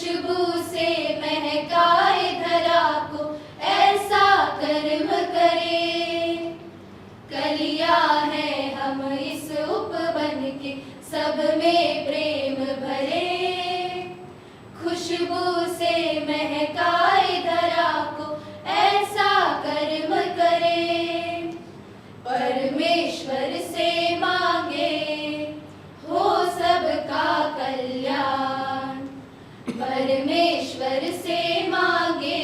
खुशबू से महकाए धरा को ऐसा कर्म करे। कलिया है हम इस उपवन के, सब में प्रेम भरे। खुशबू से महकाए धरा को ऐसा कर्म करे। परमेश्वर से मांगे हो सबका कल्याण। परमेश्वर से मांगे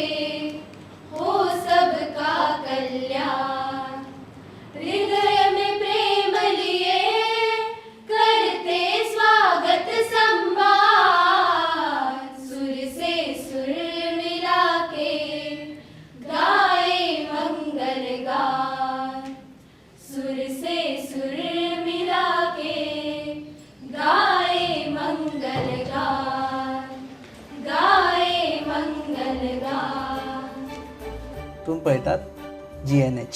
हो सबका कल्याण। हृदय में प्रेम लिए करते स्वागत सम्मान। सुर से सुर मिला के गाए मंगल गान। सुर से सुर मिला के गाए मंगल गान, गाए मंगल गान। तुम्ही पळयतात जीएनएच.